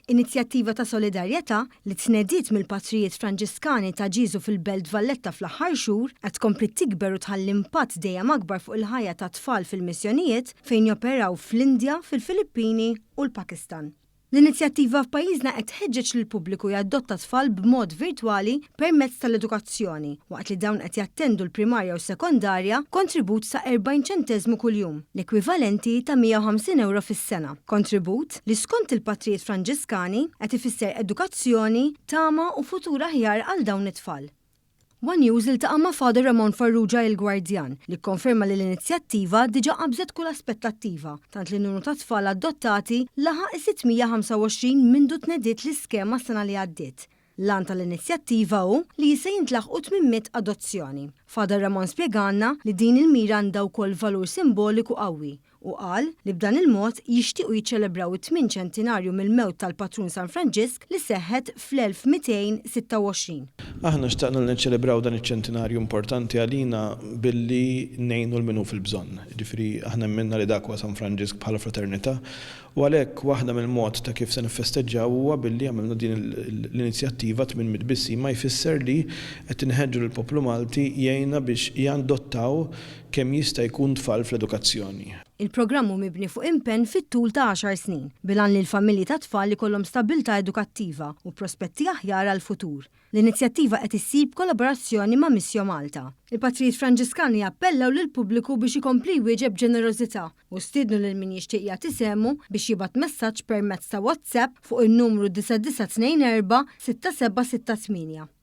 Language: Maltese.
Inizjattiva ta' solidarjetà li tnediet mill-Patrijiet Franġiskani ta' Ġieżu fil-Belt Valletta fl-aħħar xhur qed tkompli tikber u tħalli impatt dejjem akbar fuq il-ħajja tat-tfal fil-missjonijiet fejn joperaw fl-Indja, fil-Filippini u l-Pakistan. L-inizjattiva f'pajjiżna qed tħeġġeġ lill-pubbliku jadotta tfal b'mod virtwali permezz tal-edukazzjoni, waqt li dawn qed jattendu l-primarja u s-sekondarja, kontribut ta' 40 ċenteżmu kuljum, l-ekwivalenti ta' 150 ewro fis-sena. Kontribut li skont il-Patrijiet Franġiskani qed ifisser edukazzjoni, tama u futur aħjar għal dawn it-tfal. One News iltaqa' ma' Father Ramon Farrugia il-Gwardjan, li kkonferma li l-inizjattiva diġà qabżet kull aspettattiva, tant li n-numru ta' tfal adottati laħaq is-625 mindu tnediet l-iskema s-sena li għaddiet. L-għan tal-inizjattiva hu li issa jintlaħqu 800 adozzjoni. Father Ramon spjegalna li din il-mira għandha wkoll valur simboliku qawwi u qal li b'dan il-mod jixtiequ jiċċelebraw it-tmien ċentinarju mill-mewt tal-patrun San Franġisk li seħħet fl-1226. Aħna xtaqna li niċċelebraw dan iċ-ċentinarju importanti għalina billi ngħinu 'l min hu fil-bżonn. Jiġifieri aħna emminna li dak huwa San Franġisk bħala fraternità u għalhekk waħda mill-mod ta' kif se niffesteġġaw huwa billi għamilna din l-inizjattiva 800 tbissima jfisser li qed inħeġġu lill-poplu Malti jgħinna biex jandottaw kemm jista' jkun tfal fl-edukazzjoni. Il-programm hu mibni fuq impenn fit-tul ta' għaxar snin, bil-għan li l-familji tat-tfal ikollhom stabbiltà edukattiva u prospetti aħjar għall-futur. L-inizjattiva qed issir b'kollaborazzjoni ma' Missio Malta. Il-Patrijiet Franġiskani appellaw lill-pubbliku biex ikompli jwieġeb b'ġenerożità u stiednu lil min jixtieq jagħti sehmu biex jibgħat messaġġ permezz ta' WhatsApp fuq in-numru 9924 6768.